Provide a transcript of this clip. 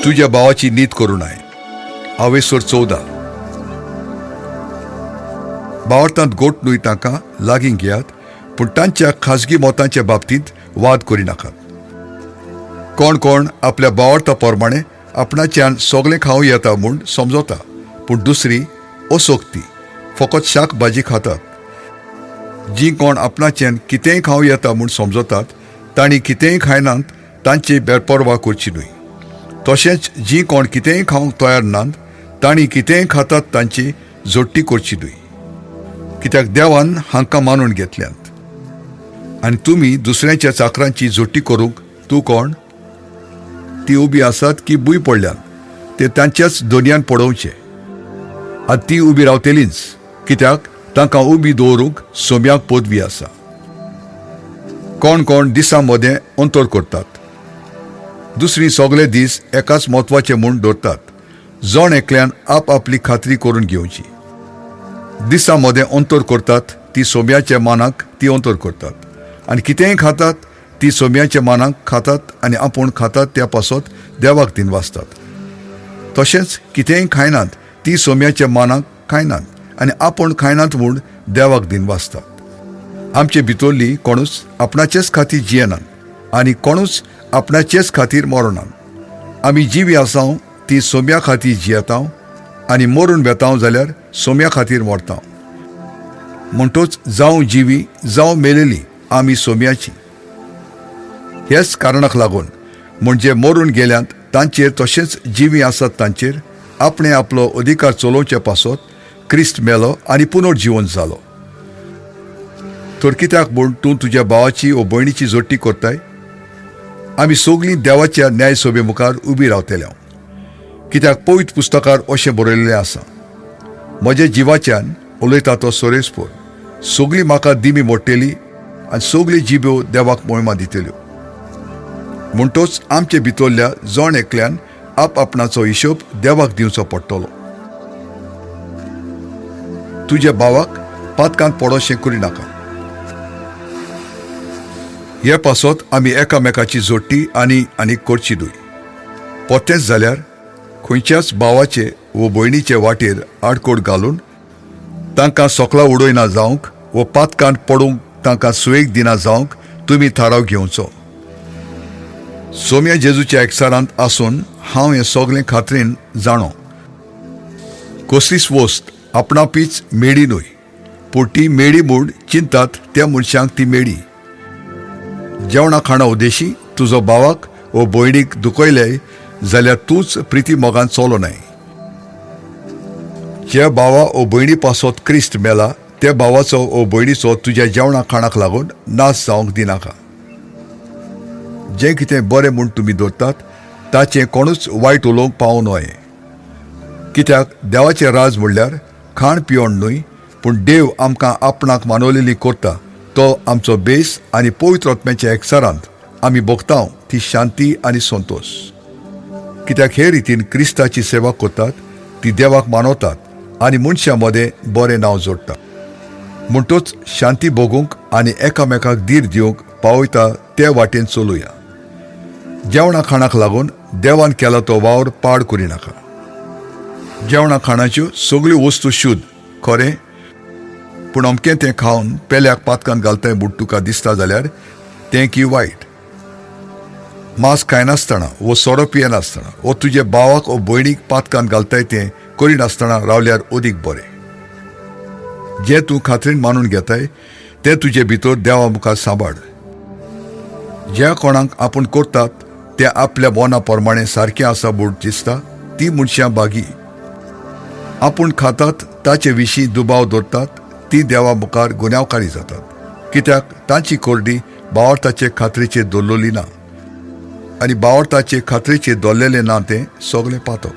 तुज्या भावाची नीत करूं नाय. आवेसर 14. भावार्थांत गोट न्हय तांकां लागीं घेयात, पूण तांच्या खाजगी मतांच्या बाबतींत वाद करिनाकात. कोण कोण आपल्या भावार्था प्रमाणे आपणाच्यान सगळें खावं येता म्हूण समजता, पूण दुसरी असोक्ती फकत शाक भाजी खातात. जीं कोण आपणाच्यान कितेंय खावं येता म्हूण समजतात तांणी कितेंय खायनात तांची बेपर्वा करची न्हय. तशेंच जीं कोण कितेंय खावंक तयार नात तांणी कितेंय खातात तांची जोडटी करची न्हय, कित्याक देवान हांकां मानून घेतल्यांत. आनी तुमी दुसऱ्यांच्या चाकरांची जोडटी करूंक तूं कोण? ती उबी आसात की भूंय पडल्यात ते तांच्याच दोनयान पडोवचे. आनी ती उबी रावतलीच, कित्याक तांकां उबी दवरूंक सोम्याक पदवी आसा. कोण कोण दिसां मदें अंतर करतात, दुसरी सगळे दीस एकाच म्हत्वाचे म्हूण दवरतात. जण एकल्यान आप आपली खात्री करून घेवची. दिसां मदें अंतर करतात ती सोम्याच्या मानाक ती अंतर करतात, आनी कितेंय खातात ती सोम्याच्या मानाक खातात आनी आपूण खातात त्या पासत देवाक दिन वाचतात. तशेंच कितेंय खायनात ती सोम्याच्या मानाक खायनात आनी आपूण खायनात म्हूण देवाक दिन वाचतात. आमचे भितरली कोणूच आपणाचेच खातीर जियेनात आनी कोणूच आपणाचेच खातीर मरनात. आमी जिवी आसाव ती सोम्या खातीर जियेताव आनी मरून वेताव जाल्यार सोम्या खातीर मरताव. म्हणटोच जावं जिवी जावं मेलेली आमी सोम्याची. ह्याच कारणाक लागून म्हणजे मरून गेल्यांत तांचेर तशेंच जिवी आसात तांचेर आपणे आपलो अधिकार चलोवचे पासत क्रिस्त मेलो आनी पुनर्जिवन जालो. तर कित्याक म्हूण तूं तुज्या भावाची वो भयणीची जोडटी करताय? आमी सगळीं देवाच्या न्यायसभे मुखार उबी रावतले. कित्याक पवित्र पुस्तकार अशें बरयल्लें आसा, म्हज्या जिवाच्यान उलयता तो सोरेस्पोर, सगळीं म्हाका दिमी मोडटेली आनी सगळी जिब्यो देवाक मोहिमा दितल्यो. म्हणटोच आमचे भितरल्या जण एकल्यान आप आपणाचो हिशोब देवाक दिवचो पडटलो. तुज्या भावाक पातकांत पडोशें करिनाका. हे पासत आमी एकामेकाची जोडटी आनी आनी करची न्हय. पोतेंच जाल्यार खंयच्याच भावाचे वो भयणीचे वाटेर आडकोड घालून तांकां सोकला उडयना जावंक वो पातकांत पडूंक तांकां सुवेक दिना जावंक तुमी थाराव घेवचो. सोम्या जेजूच्या एकसारांत आसून हांव हें सगळें खात्रीन जाणो, कसलीच वस्त आपणापीच मेडी न्हय, पूण ती मेडी म्हूण चिंतात त्या मनशांक ती मेडी. जेवणा खाणा उद्देशी तुजो भावाक वो भयणीक दुखयले जाल्यार तूंच प्रिती मोगान चलो नाय. ज्या भावा ओ भयणी पासत क्रिस्त मेला त्या भावाचो ओ भयणीचो तुज्या जेवणा खाणाक लागून नाश जावंक दिनाका. जें कितें बरें म्हूण तुमी दवरतात ताचें कोणूच वायट उलोवंक पावो न्हय, कित्याक देवाचें राज म्हणल्यार खाण पिवण न्हय, पूण देव आमकां आपणाक मानवलेली करता तो आमचो बेस आनी पवित्र आत्म्याच्या एकसारांत आमी भोगताव ती शांती आनी संतोश. कित्याक हे रितीन क्रिस्ताची सेवा करतात ती देवाक मानवतात आनी मनशां मदें बरें नांव जोडटा. म्हणटोच शांती भोगूंक आनी एकामेकाक धीर दिवंक पावयता ते वाटेन चलुया. जेवणा खाणाक लागून देवान केला तो वावर पाड करिनाका. जेवणा खाणाच्यो सगळ्यो वस्तू शुद्ध खरें, पूण अमकें तें खावन पेल्याक पातकान घालताय म्हूण तुका दिसता जाल्यार तें की वायट. मांस खायनासतना वो सोरो पियेनासतना वो तुजे भावाक वो भयणीक पातकान घालताय तें करिनासतना रावल्यार अदीक बरें. जें तूं खात्रीन मानून घेताय तें तुजे भितर देवा मुखार सांबाळ. ज्या कोणाक आपूण करतात ते आपल्या मना प्रमाणे सारकें आसा म्हूण दिसता ती मनशां बागी. आपूण खातात ताचे विशीं दुबाव दवरतात ती देवा मुखार गुन्यांवकारी जातात, कित्याक तांची कोरडी बावडताचे खात्रेचेर दवरलेली ना आनी बावडताचे खात्रेचेर दवरलेलें ना तें सगळें पातक.